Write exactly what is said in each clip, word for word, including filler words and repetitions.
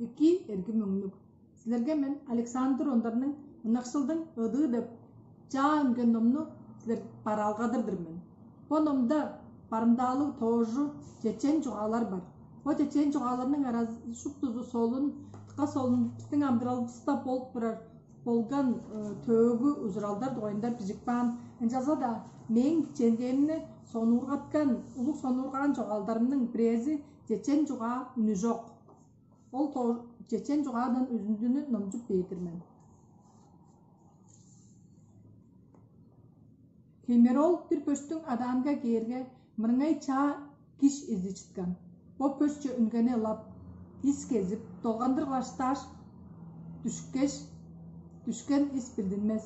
Эки эргим өңнүк. Силерге мен Александр Ондарның «Ынакшылдың ыдыы» деп чаа үнген номну силер бараалгадыр-дыр мен. Бо номда барымдаалыг тоожу чечен чугаалар бар. Бо чечен чугааларның аразы шуптузу солун, тыка солун, биздин амдыралыбызда болуп турар болган төөгү узуралдар дугайында бижип каан. Ынчалза-даа мээң ченгемни сонуургаткан, улуг сонуургаан чугаалдарымның бирээзи чечен чугаа «Үнү чок». Ол чечен чугаадан үзүндүнү номчуп бээр-дир мен. Хеймер-оол бир пөстүң адаанга кээрге, мырыңай чаа киш изи чыткан. Бо пөсче үнгени ылап, ис кезип, долгандыр кылаштааш, дүшкеш, дүшкен ис билдинмес.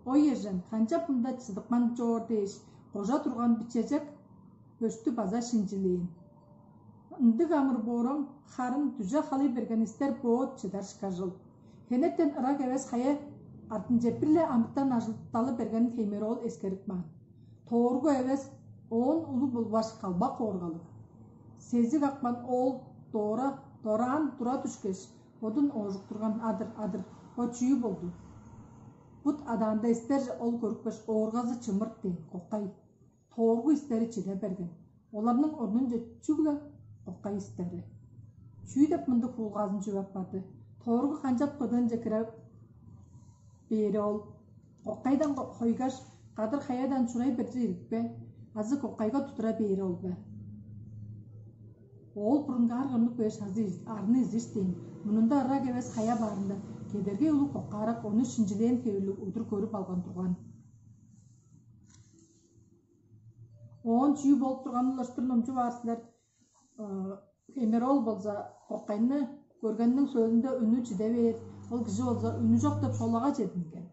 Ой, эжен, канчап мында чыдыпкан чоор дээш, кожа турган бичежек пөстү база шинчилээн. Ындыг амыр-боорам харын дүже халый берген истер боот чыдар шкажыл. Хенертен ырак эвес хая артынче бир-ле амытан ажылдалы бергенин Хеймер-оол эскерип каан. Тооргу эвес, оон улуг болбаш калбак ооргалыг. Сезиг апкан оол доора дораан тура дүшкеш, бодун оожуктурган: «Адыр, адыр, бо чүү болду?» Бут адаанда истерже ол көрүпкеш, ооргазы чымырт дээн кокай. Тооргу истери чиде берген. Оларның орнунче чүгле кокай истери. «Чүү деп мындыг хуулгаазын чүвеп барды? Тооргу канчап кыдыынче кире бээри ол? Кокайдан хойгаш, кадыр хаядан чурай берчи ирикпе, азы кокайга тудура бээри ол бе?» Оол бурунгаар кырнып кээш, азы арны изиштиин, мурнунда ырак эвес хая баарында, кедергей улуг коккаарак ону шинчилээн хевирлиг удур көрүп алган турган. Оон чүү болуп турганын улаштыр номчуп аар силер. Хеймер-оол болза кокайны көргениниң сөөлүнде үнү чиде бээр, ол кижи болза үнү чок деп солага чединген.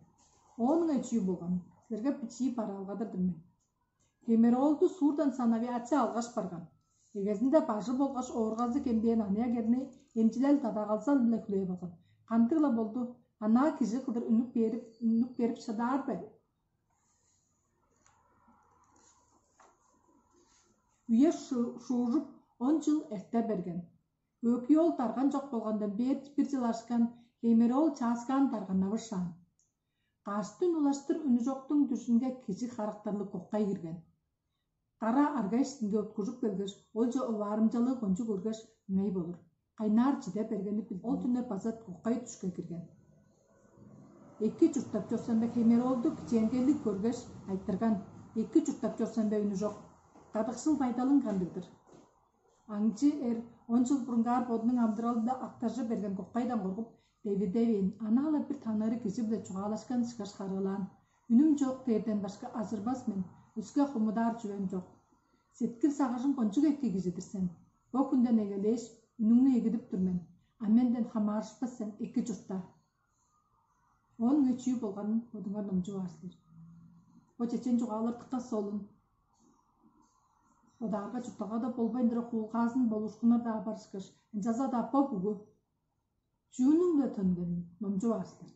Оон ыңай чүү болган? Силерге бичии бараалгадыр-дыр мен. Хеймер-оолду суурдан санавиация алгаш барган. Эгезинде бажы болгаш ооргазы кемдээн аныяк эрни эмчилел-дадагалзал-биле хүлээп алган. Кандыг-ла болду, анаа кижи кылдыр үнүп берип, үнүп берип шыдаар бе? Үе шуужуп, он чыл эрте берген. Өөкүй-оол дарган чок болгандан бээр бир чыл ашкан, Хеймер-оол чааскаан дарганнавышаан. Каштын улаштыр үнү чоктуң дүжүнге кижи характерлыг кокай кирген. Кара арга иштинге уткужуп келгеш, олче оваарымчалыг кончуг көргеш, ыңай болур. Кайнаар чиде бергени билдин. Ол түне база кокай дүшке кирген. Эки чурттап чорсам бе, Хеймер-оолду кичээнгейлиг көргеш, айтырган: «Эки чурттап чорсам бе, үнү чок? Кадыкшыл байдалың кандыг-дыр?» Аңчы эр он чыл бурунгаар бодунуң амыдыралында актажы берген кокайдан коргуп, девидевээн, анаа-ла бир таныыры кижи-биле чугаалашкан ышкаш харыылаан: «Үнүм чок дээрден башка ажырбас мен, өске хомудаар чүвем чок. Сеткил-сагыжың кончуг эки кижи-дир сен. Бо хүнден эгелээш, үнүңнү эгидип тур мен, а менден хамаарышпас сен эки чуртта». Оон ыңай чүү болганын бодуңар номчуп аар силер. Бо чечен чугаалар дыка солун. Бодаарга чуртталгада болбайн тура хуулгаазын болуушкуннар-даа бар ышкаш, ынчалза-даа бо бүгү чүүнүң-биле төнгенин номчуп аар силер.